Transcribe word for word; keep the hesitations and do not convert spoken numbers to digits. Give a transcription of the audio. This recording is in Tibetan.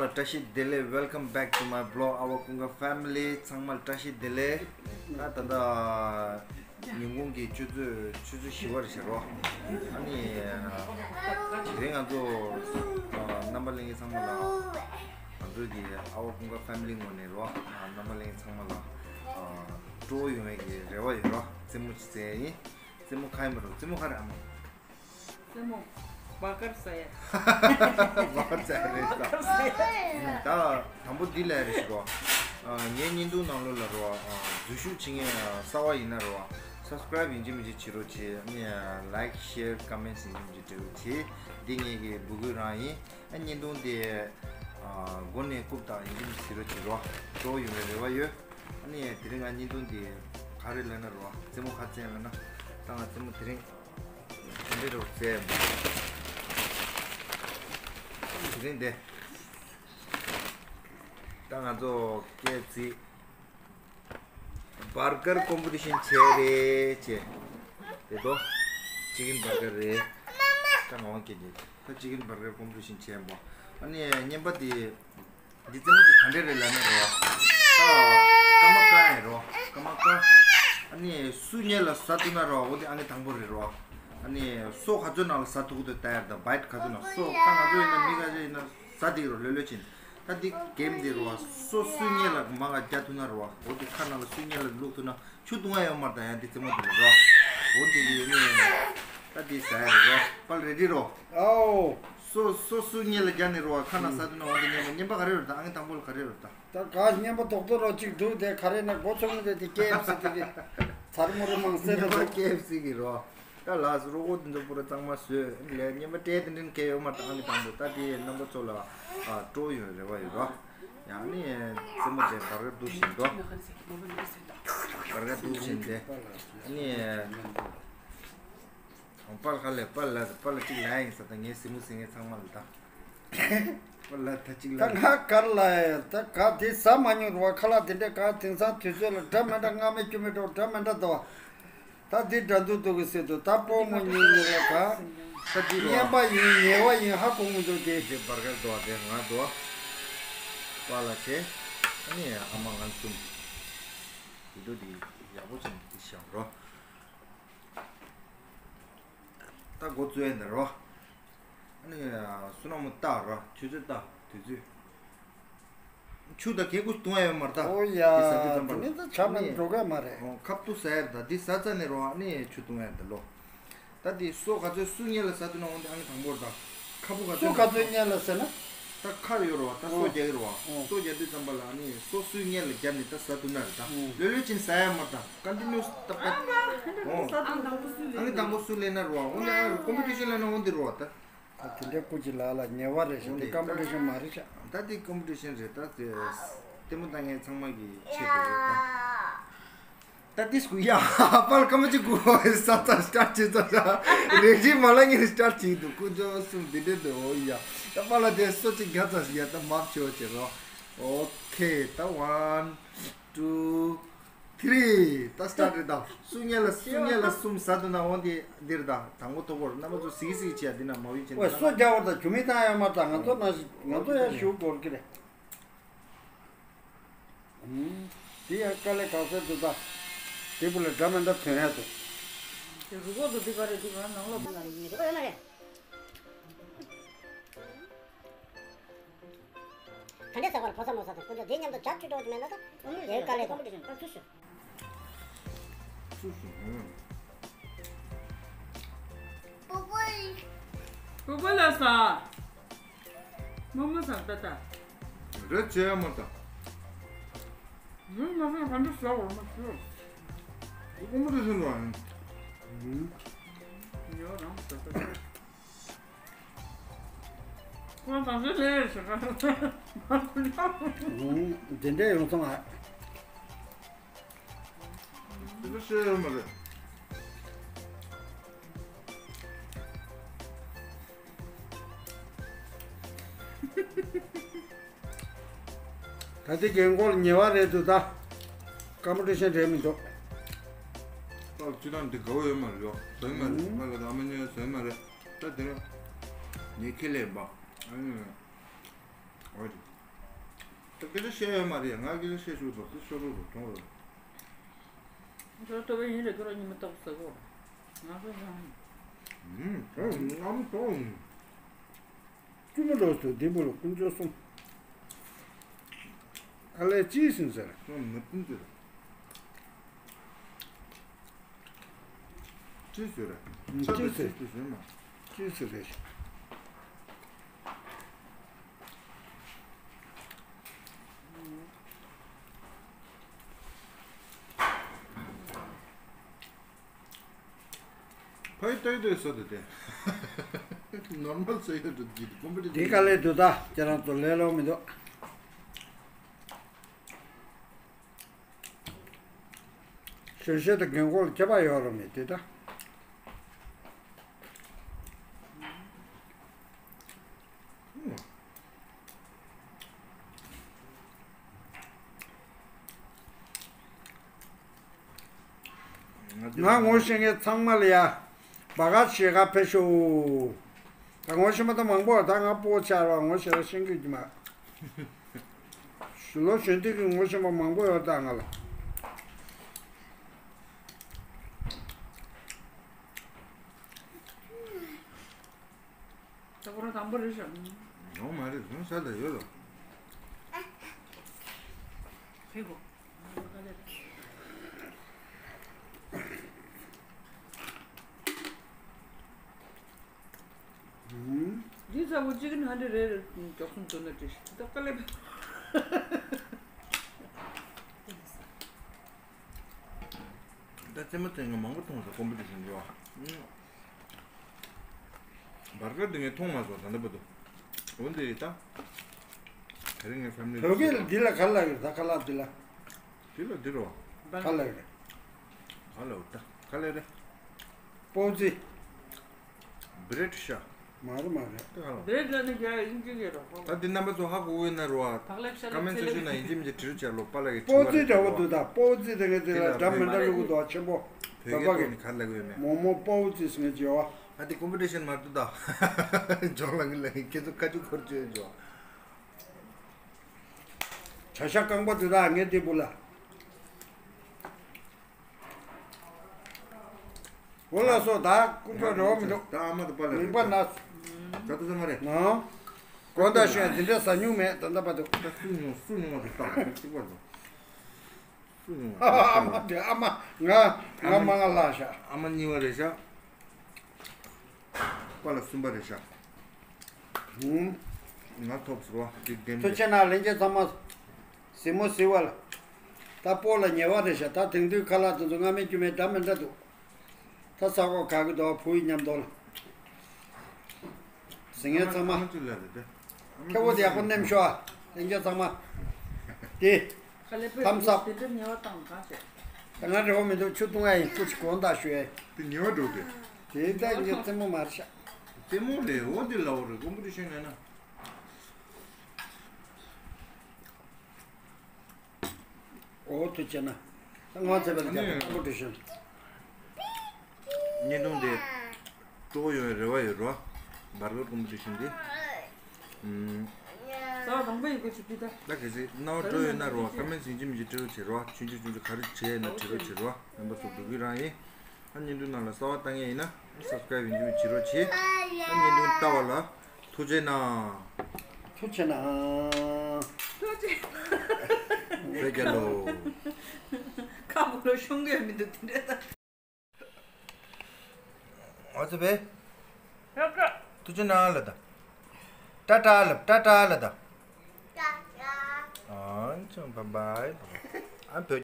བཀྲ་ཤིས་བདེ་ལེགས། Welcome back to my blog, our Kunga family. ཚང་མ་ལ་བཀྲ་ཤིས་བདེ་ལེགས། ད་ད་ད་ཉིན་གུང་གི་ཆུ་ཚོད་ཆུ་ཚོད་བཞི་པ་རེད་ཤག་རོ། ཨ་ནི་དེ་རིང་ང་ཚོ་རྣམ་པ་ལྷན་རྒྱས་ཚང་མ་ལ། ང་ཚོ་གི་our Kunga family ངོས་ནས་རོ། རྣམ་པ་ལྷན་རྒྱས་ཚང་མ་ལ་སྤྲོ་བོ་ཡོང་བའི་གི་རེ་བ་ཡོད་རོ། རྩེད་མོ་ཅིག་རྩེ་ཡ་ཡིན། རྩེད་མོ་ག་ཡིན་པ་རོ། རྩེད་མོ་ག་རེད་ཨ་མ། རྩེད་མོ། བར་ཀར་ཟ་ཡ། བར་ཀར་ཟ་ཡ་རེད་ད། བར་ཀར་ཟ་ཡ། ད་དང་པོ་འདི་ལ་རེ་ཞིག་རོ། ངའི་བརྙན་ཐུང་ནང་ལོགས་ལ་རོ། འཛུལ་ཞུགས་བྱེད་མཁན་གསར་པ་ཡིན་ན་རོ། Subscribe ཡིན་གཅིག་མིན་གཅིག་བྱེད་རོགས་བྱེད། ཨ་ནི་like, share, comments ཡིན་གཅིག་མིན་གཅིག་སྤྲད་རོགས་བྱེད། འདི་ངེད་ཀྱི་འབོད་སྐུལ་རང་ཡིན། ཨ་བརྙན་ཐུང་འདི་མགོ་ནས་རྐུབ་དང་ཡིན་གཅིག་མིན་གཅིག་བྱེད་རོགས་བྱེད་རོ། སྤྲོ་བོ་ཡོང་བའི་རེ་བ་ཡོད། ཨ་ནི་དེ་རིང་ང་བརྙན་ཐུང་འདི་ག་རེ་ལབ་ན་རོ། རྩེད་མོ་ག་རེ་རྩེ་ལབ་ན། ད་ང་རྩེད་མོ་དེ་རིང་དེ་འདྲ་རོ་རྩེ། དེ་རིང་དེ་ད་ང་ཚོ་སྐད་ཅིག་བར་ཀར་ཀོམ་པི་ཊི་ཤན་བྱས་རེད་བྱས། དེ་དོ་ཅི་ཀན་བར་ཀར་རེད། ད་ང་དབང་སྐད་ཀྱི་ད་ཅི་ཀན་བར་ཀར་ཀོམ་པི་ཊི་ཤན་བྱས་པ། ཨ་ནི་བརྙན་པ་དེ། འདི་རྩེད་མོ་དེ་ག་འདྲ་རེད་ལབ་ན་རོ། ད་སྐར་མ་ཀ་ཡིན་རོ། སྐར་མ་ཀ། ཨ་ནི་སུ་སྔོན་ལ་ཟ་ཐུབ་ན་རོ། འོ་དེ་ཨང་ཀི་དང་པོ་རེད་རོ། ཨ་ནི་སོ་ག་ཚོད་ནང་ལ་ཟ་ཐུབ་ཀྱི་འདུག་ལྟ་ཡ་རེད། ད་བའིཊ་ག་ཚོད་ནང་སོ་ད་ང་ཚོ་ཡིན་ན་མི་ག་ཚོད་ཡིན་ན་ཟ་འདི་རོ་ལོས་ལོས་ཕྱིན། ད་འདི་གེམ་འདི་རོ། སོ་སུ་སྔོན་ལ་མ་ག་རྒྱག་ཐུབ་ན་རོ། འོ་དེ་ཁ་ནང་ལ་སུ་སྔོན་ལ་བླུག་ཐུབ་ན། ཆུ་བཏུང་བ་ཡོད་མ་རེད་ད། ཡང་འདི་རྩེད་མོ་དེ་ལ་རོ། འོ་འདི་གི་ནི་ད་འདི་ཟ་ཡ་རེད་རོ། པཱ་ལགས་རེ་ཌི་རོ། ཨའོ། སོ་སོ་སུ་སྔོན་ལ་རྒྱག་ནི་རོ། ཁ་ན་ཟ་དུ་ན་འོ་འདི་བརྙན་པ་བརྙན་པ་ག་རེ་རེད་ད། ཨང་ཀི་དང་པོ་ལ་ག་རེ་རེད་ད། ད་ག་བརྙན་པ་རྡོག་རྡོག་རོ་གཅིག་འདུག་དེ་ག་རེ་ན་མགོ་ཚོམ་ནི་དེ་ཀེ་ཨེཕ་སི་དེ་གི་ཚར་མོ་རེ་མང་སེ་རེད་བརྙན་པ་ཀེ་ཨེཕ་སི་གི་རོ། ད་ལགས་སོ་རོ་ཨོ་དེ་ཚོ་པུ་ར་གཙང་མ་བཟོས་ལས་བརྙན་པ་སྤྲད་དེ་འདྲེན་གལ་ཡོད་མ་རེད་ད། ཨང་ཀི་དང་པོ་ད་དེ་རྣམ་པ་ཚོ་ལ་ཨ་སྤྲོ་ཡོང་རེ་བ་ཡོད་རོ། ཡང་ནི་རྩེད་མོ་དེ་བར་ཀ་འདུག་བཞིན་འགྲོ། བར་ཀ་འདུག་བཞིན་དེ་ནི་པཱ་ལགས་ལ་པཱ་ལགས་པཱ་ལགས་གཅིག་ལ་ཡིན་ས་ད་ངའི་སྲིང་མོ་སྲིང་ངའི་ཚང་མ་ལ་ད་པཱ་ལགས་ད་གཅིག་ལ་ད་ང་གར་ལ་ཡ་ད་ག་དེ་ཟ་མ་མྱོང་རུ་བ་ཁ་ལག་དེ་འདྲས་ག་དེང་སང་དུས་ཚོད་ལ་འདྲ་མི་འདྲ་སྔ་མའི་སྐྱོ་མི་འདྲ་འདྲ་མི་འདྲ་འདུག་ད་འདི་འདྲ་འདུག་འདུག་གི་ཟེར་དུ་ད་སྤོ་མོ་ཉིན་ཉིན་ལ་ག་ད་འདི་རོ། བརྙན་པ་ཡིན་ཉེ་བ་ཡིན་ཧ་གོ་མི་འདུག་དེ། འདི་བར་ཀ་འདུག་དེ་ང་འདུག་པཱ་ལགས་བྱས། ཨ་ནི་ཨ་མ་ང་གསུམ། དེ་འདུག་དེ་ཡག་པོ་བྱུང་དེ་ཤང་རོ། ད་འགོ་བཙུགས་ཡ་འདི་རོ། ཨ་ནི་བསོད་ནམས་མོ་ལྟ་རོ། ཆུ་ཚོད་ལྟ་དུས་ཚོད། ཆུ་དང་གད་ཀུ་བཏུང་ཡ་ཡོད་མ་རེད་ད། ཨོ་ཡ། དེ་ཟ་དུས་ཙམ་པ་ལ། དེ་ནི་ད་ཆ་མེད་འགྲོ་གི་མ་རེད། ཨོ་ཁ་བཏུ་ཟ་ཡ་རེད་ད། འདི་ཟ་ཚར་ནས་རོ་ཨ་ནི་ཆུ་བཏུང་ཡ་རེད་ད་ལོ། ད་འདི་སོ་ག་ཚོད་སུ་སྔོན་ལ་ཟ་ཐུབ་ན་འོང་དེ་ཨང་ཀི་དང་པོ་རེད་ད། ཁ་བུ་ག་སུ་ཚོད་ག་ཚོད་སྔོན་ལ་ཟ་ན། ད་ཁ་ཡོད་རོ་ད་སོ་རྒྱག་གི་རོ། ཨོ་སོ་རྒྱག་དུས་ཙམ་པ་ལ་ཨ་ནི་སོ་སུའི་སྔོན་ལ་རྒྱབ་ནས་ད་ཟ་ཐུབ་ན་རེད་ད། ཨོ་ལོས་ལོས་ཕྱིན་ཟ་ཡ་མ་རེད་ད། ཀོན་ཊི་ནིའུ་སི་ད་པ། ཨོ་ཨང་ཀི་དང་པོ་སུ་ལེན་ན་རོ་འོང་དེ་ཨ་ཀོམ་པི་ཊི་ཤན་ལེན་ན་འོང་དེ་རོ་ད། ད་དེ་འདྲའི་སྐུ་མཁྱེན་ལགས་ལ་ཉེ་བ་རེད་ཤག་འོ་དེ་ནི་ཀོམ་པི་ཊི་ཤན་མ་རེད་ཤག་ད་དེ་ཀོམ་པི་ཊི་ཤན་རེད་ད། དེ་ལྟད་མོ་ལྟ་མཁན་ཚང་མ་གི་ཆེད་དུ་རེད་ད། ད་དེ་སྐུ་ཡ། པཱ་ལགས་སྐར་མ་གཅིག་སྐུ་ས་ཚ་སི་ཊར་ཊི་བྱེད་ཚ་ས་རེག་ཞིག་མ་ལ་ངེར་སི་ཊར་ཊི་བྱེད་འདུག་སྐུ་མཆོག་གསུམ་དེ་འདྲས་འདུག་འོ་ཡ། ད་པཱ་ལགས་དེ་སོ་གཅིག་རྒྱ་ཚ་ཞིག་ཡ་ད་མ་བྱོས་བྱེད་རོགས། ཨོ་ཁེ་ད་ཝན་ཊུ། ཐི་རི། ད་སི་ཊར་ཊི་རེད་ད། སུ་སྔོན་ལ་སུ་སྔོན་ལ་གསུམ་ཟ་ཐུབ་ན་འོང་དེ་འདིར་ད་དང་པོ་ཐོག་པོར་རྣམ་པ་ཚོ་གཟིགས་གཟིགས་བྱས་འདི་ན་མ་བུད་ཅན་ཨོ་སོ་རྒྱ་བོར་ད་ཇུ་མི་ཏང་ཡ་མ་ད་ང་ཚོ་ན་ང་ཚོ་ཡ་ཞུ་དགོས་ཀི་རེད། ཨུམ། དེ་ཡ་དཀའ་ལས་ཁག་སེ་འདུག་ད། དེ་བུ་ལ་འདྲ་མི་འདྲ་ཐོན་ཡ་འདུག་དེ་རུ་གོ་དུ་དེ་ག་རེ་དེ་ག་ནང་ལོགས་ན་རེད་མི་རེད་ཡོད་མ་རེད། ག་འདྲས་ཟ་བར་ཕོ་ས་མོ་ས་དང་སྤུན་ཟླ་དེ་མཉམ་དུ་ཇག་ཁྲི་འགྲོ་གི་མེད་ན་ད་དེ་དཀའ་ལས་དང་། སུ་སུ། པུ་པུ་ལ་ཟ། མོ་མོ་ཟ་ད་ད། རེད་བྱས་མ་ད། ཡུལ་མ་ཟ་ག་འདྲ་ཟ་བར་མ་ཤོད། ཀོམ་པི་ཊི་ཤན་ར། ཡོ་རང་ཟ་ད་ད། ཁོང་དང་ཚོའི་ལས་རེད་ཟེར་ག་ཨུང་། དེ་འདྲས་ཡོང་སོང་ཨ། དེ་ཚོ་བཤད་ཡོད་མ་རེད། ད་ལྟའི་རྒན་གོག་ལ་ཉེ་བ་རེད་འདུག་ད། ཀམ་པི་ཊི་ཤན་རེད་མི་འདུག་ད་སྤྱིར་བཏང་འདི་དགའ་བོ་ཡོད་མ་རེད་ཡོ། ཟ་གི་མ་རེད། ང་ལ་ད་ཨ་མ་ཉོས་ཟ་གི་མ་རེད། ད་དེ་རིང་ངའི་ཁེ་ལས་པ། ཨ་ནི། འོ་དེ། སྐད་ཆ་བཤད་ཡོད་མ་རེད། ང་སྐད་ཆ་བཤད་ཆོག་འདུག་དེ་ཤོར་རོགས་རོགས་གཏོང་རོགས། ཁྱོད་ཐོབ་པ་ཡིན་རེད། ཁྱོད་རང་ཉི་མ་ལྟ་བུ་ཟ་གོ། ང་ཚོ་ཡང་། ཨུམ། ཁྱོད་ཨ་མ་ཐོང་། བཙུན་མོ་ལོག་སུ་འདི་པོ་ལ་དཀོན་མཆོག་གསུམ། ཨ་ལས་ཅི་ཟིན་ཟེར། ཁྱོད་མི་བཙུན་ཟེར། ཅི་ཟེར། ཅི་ཟེར། ཅི་ཟེར་མ། ཅི་ཟེར་རེད། ཕའི་ཏོའི་ཏོའི་སོ་དེ་དེ། ནོར་མལ་སོ་ཡོད་འགྲོ་གི་ཀོམ་པི་ཊི་ཤན། འདི་ག་ལས་འདུག་ད་ཁྱེད་རང་ཚོ་ལས་སླ་པོ་མི་འདུག་གཞོན་གཞོན་དང་རྒན་གོག་ལ་ཁྱད་པར་ཡོད་རོགས་མེད་དེ་ད། ང་ངོ་ཤེས་མཁན་ཚང་མ་ལ་ཡ། བ་ག་ཤེས་ག་ཕེབས་ཤོག་ད་ངོ་ཤེས་མ་ད་མང་པོ་ད་ང་སྤོ་ཆགས་རོགས། ངོ་ཤེས་ར་ཤེས་ཀྱི་མ། ལོ་གཞོན་དུས་ཀྱི་ངོ་ཤེས་པ་མང་པོ་ཡོད་ད་ང་ལ། ད་ཁོ་རང་དང་པོ་རེད་ཤག་ཡོང་མ་རེད། ཡོང་ས་ལ་ཡོད་ལ། ཧེ་གོ། འདི་ཚ་བོ་གཅིག་གི་ནང་འདྲི་རེ་རེ་མགྱོགས་སོང་འདོད་ན་འདྲི་ཤི་ད་དཀའ་ལས། ད་རྩེད་མོ་རྩེ་མཁན་མང་པོ་མཐོང་སོང་། ཀོམ་པི་ཊི་ཤན་འགྲོ་བ། བར་སྐབས་འདི་ངས་མཐོང་མ་སོང་། ད་ལྟ་བར་དུ། འོན་ཏེ་ད། ད་རིང་ངའི་ཕེ་མི་ལི་བོད་སྐད་ལ་འདི་ལ་ག་ལབ་ཡོད་ད། ཁ་ལག་འདི་ལ། འདི་ལ་འདི་རོ། ག་ལབ་ཡོད། ག་ལབ་ད་ག་ལབ་རེད། པོ་ཙི། བྷི་རེད་ཤག་མ་རེད་མ་རེད། ད་ག་ལབ། བྷི་རེད་ལ་ནི་རྒྱ་ཡིན་གཅིག་ཡོད་རོ། ད་འདི་རྣམ་པ་ཚོ་ཧ་གོ་གི་ཡོད་ན་རོ། ཨ། ཕག་ལེབ་ཤ་ཀ་མེན་ཊི་སེག་ཤན་ན་ཡིན་གཅིག་མིན་གཅིག་བྲིས་རོགས་བྱས། ལོ་པ་ལགས་ཀྱི་པོ་ཙི་འདྲ་བོ་འདུག་ད། པོ་ཙི་དེ་ངས་དེ་ལ་འདྲ་མི་འདྲ་བླུག་གི་འདུག་ཆེན་པོ། བོད་སྐད་ཐོག་ནས་ག་རེ་ལབ་ཀྱི་ཡོད་མེད། མོ་མོ་པོ་ཙི་ཟེར་མཁན་ཅིག་ཡོད་བ། ཨ་དེ་ཀོམ་པི་ཊི་ཤན་མ་གཏོགས་ད། ཇོག་ལང་གི་ལ་ཁྱེད་ཚོ་ཁ་ཆུ་འཁོར་བཅོས་ཇོག་བྱ་ཤ་རྐང་པ་དེ་དག་ངས་དེ་བུ་ལ། འོ་ལགས་སོ། ད་དཀོན་མཆོག་རེ་བ་མི་འདུག་ད་ཨ་མ་དང་པཱ་ལགས་མིང་པ་ན། ད་དུ་ཚང་མ་རེད། ནང་། དགོང་དག་ཤོད་འདི་འདྲ་ཟ་མྱོང་མེད་ད་ལྟ་བར་དུ། ད་སུ་མྱོང་སུ་མྱོང་བ་དེ་ལྟ་གཅིག་པ་རེད། སུ་མྱོང་བ། ཨ་མ་དེ་ཨ་མ་ང་ང་མ་ང་ལགས་ཤག་ཨ་མ་གཉིས་པ་རེད་ཤག་པཱ་ལགས་གསུམ་པ་རེད་ཤག་ཧུམ། ང་ཐོབ་ཟེར་བ་འགྲིག་ལྡན་ཐུགས་རྗེ་གནང་། ལྷན་རྒྱས་ཚང་མ། གཟིགས་མོ་གཟིགས་པ་ལ། ད་སྤོ་ལ་ཉེ་བ་རེད་ཤག་ད་དེང་དུས་ཁ་ལག་དེ་ཚོ་སྔ་མའི་རྒྱུ་མའི་འདྲ་མི་འདྲ་འདུག་ད་ས་གོ་ག་གི་དོ་བུ་ཡི་མཉམ་དོ་ལ། གཟིགས་མཁན་ཚང་མ། ཨ་མ་ཅིག་ལ་རེད་དེ། ཨ་མ་ཁེ་བོ་དེ་ཡག་པོ་མནན་ཤོག་ཨ། ལྷན་རྒྱས་ཚང་མ། དེ། ཁ་ལེ་པོ་ཐམ་སབ། དེ་འདྲ་ཉེ་བ་དང་གང་བྱེད། ད་ང་རེ་བ་མི་འདུག་ཆུ་བཏུང་ཨ་ཡིན། སྐུ་ཅི་གོང་ད་ཞུ་ཨེ། དེ་ཉེ་བ་འགྲོ་དེ། དེ་ད་ངས་རྩེད་མོ་མ་རེད་ཤག་རྩེད་མོ་རེད། འོ་དེ་ལ་འོ་རེད། ཀོམ་པི་ཊི་ཤན་ལ་ན། འོ་དེ་བྱས་ན། ང་ཚེ་བལ་རྒྱབ་ཀོམ་པི་ཊི་ཤན། བརྙན་ཐུང་དེ་སྤྲོ་པོ་ཡོང་བའི་རེ་བ་ཡོད་རོ། བར་སྐབས་ཀོམ་པི་ཊི་ཤན་དེ། ཨུམ། ས་དང་པོ་ཡི་གོ་ཆུ་ཕི་ད། ད་གལ་སྲིད་རྣ་བ་འགྲོ་ཡོད་ན་རོ། ཀ་མེན་ཊི་ཡིན་གཅིག་མིན་གཅིག་བྲིས་རོགས་བྱེད་རོ། ཆུང་ཆུང་ཆུང་ཆུང་ག་རེ་བྱེད་ཡས་ན་བྲིས་རོགས་བྱེད་རོ། རྣམ་པ་ཚོ་སྡུག་གུ་རང་ཡིན། ཨ་བརྙན་ཐུང་ནང་ལ་གསར་པ་ལྟ་མཁན་ཡིན་ན་སབ་སི་ཀ་རེབ་ཡིན་གཅིག་མིན་གཅིག་བྱེད་རོགས་བྱེད། ཨ་བརྙན་ཐུང་ལྟ་བ་ལ་ཐུགས་རྗེ་གནང་། ཐུགས་རྗེ་གནང་། ཐུགས་རྗེ་གནང་། བོད་རྒྱལ་ལོ། ཁ་བོ་ལོ་ཤོང་གི་མི་འདུག་དེ་འདྲ་ད། ཨོ་ཙི་བེ། ཐུགས་རྗེ་གནང་ལ་ད། ཏ་ཏ་ལ་ཏ་ཏ་ལ་ད། ཨ་ཅང་བཱའི་བཱའི། ཨ་བོད།